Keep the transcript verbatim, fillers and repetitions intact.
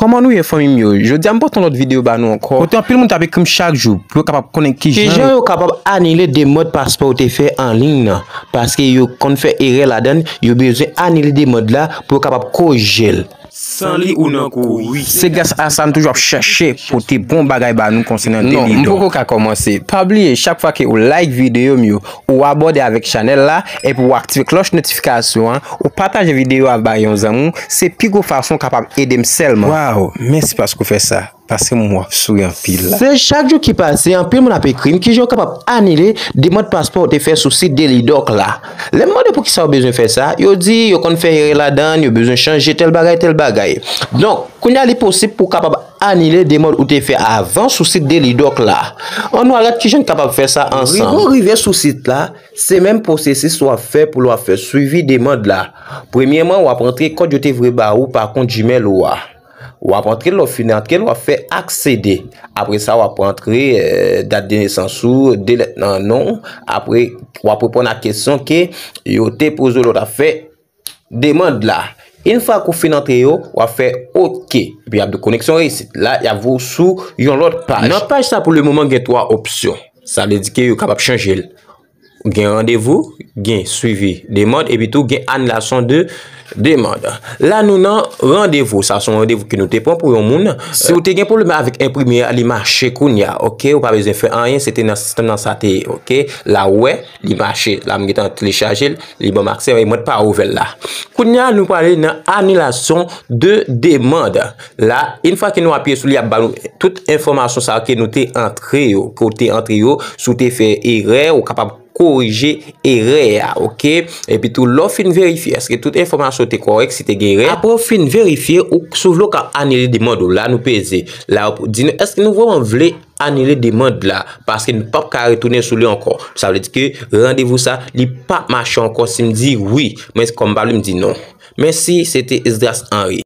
Kòman nou ye, fanmi m yo? Jodi a m pote yon lòt videyo ba nou ankò. Kote anpil moun t ap ekri m chak jou pou yo kapab konnen kijan yo kapab anile demande paspò ou te fè an liy nan, paske yo konn fè erè ladan l, yo bezwen anile demande la pou yo kapab korije l. San li ou nan kouri. Se gras a sa n toujou ap chèche pote bon bagay ba nou konsènan deli dò. Non, m poko ka kòmanse. Pa bliye, chak fwa ke ou like videyo m yo, ou abòne avèk chanèl la, epi ou aktive klòch notifikasyon an, ou pataje videyo a bay yon zanmi w, se pi gwo fason w kapab ede m sèlman. Waw, mèsi paske w fè sa. Paske m wè w ap souri anpil la. Se chak jou ki pase, anpil moun ap ekri m kijan yo kapab anile demande paspò ou te fè sou sit Delidoc la. Lè m mande poukisa yo bezwen fè sa, yo di yo konn fè erè ladan l, yo bezwen chanje tèl bagay, tèl bagay. Donk, kounye a li posib pou w kapab anile demande ou te fè avan sou sit Delidoc la. Ann nou al gad kijan n kapab fè sa ansanm. Rive w rive sou sit la, se menm pwosesis w ap fè pou lè w ap fè swivi demande la. Premyèman, w ap rantre kòd yo te voye ba ou pa kont Gmail ou a. W ap antre l, lè w fin antre l, w ap fè aksede. Apre sa, w ap antre, eh, dat de nesans ou, de lèt nan non w. Apre, w ap reponn a kesyon ke yo te poze w lè w t ap fè demande la. Yon fwa ke w fin antre yo, w ap fè oke. Epi y ap di w koneksyon reyisit. La, y ap voye w sou yon lòt paj. Nan paj sa, pou le moman, gen twa opsyon. Sa vle di ke yo kapab chanje l. Gen randevou, gen swivi demande, epi tou gen anilasyon de demande. La nou nan randevou. Sa se yon randevou ke nou te pran pou yon moun. Si w te gen pwoblèm avèk enprime a, li mache kounye a, oke? Ou pa bezwen fè anyen, se te nan sistèm nan sa te ye, oke? La ou wè, li mache. La m gentan telechaje l, li ban m aksè, e mwen pa ouvè l la. Kounye a, nou prale nan anilasyon de demande. La, yon fwa ke nou apiye sou li, y ap ba nou tout enfòmasyon sa yo ke nou te antre yo, ke w te antre yo, si w te fè erè, ou kapab korije erè a, oke? Epi tou, lè w fin verifye, èske tout enfòmasyon te kòrèk, si te gen erè? Apre w fin verifye, ou, si w vle w ka anile demande w, la nou peze. La, yo di nou, èske nou vrèman vle anile demande la? Paske nou p ap ka retounen sou li ankò. Sa vle di ke randevou sa, li p ap mache ankò si m di wi. Men kòm m pa vle, m di non. Mèsi, se te Esdras Henry.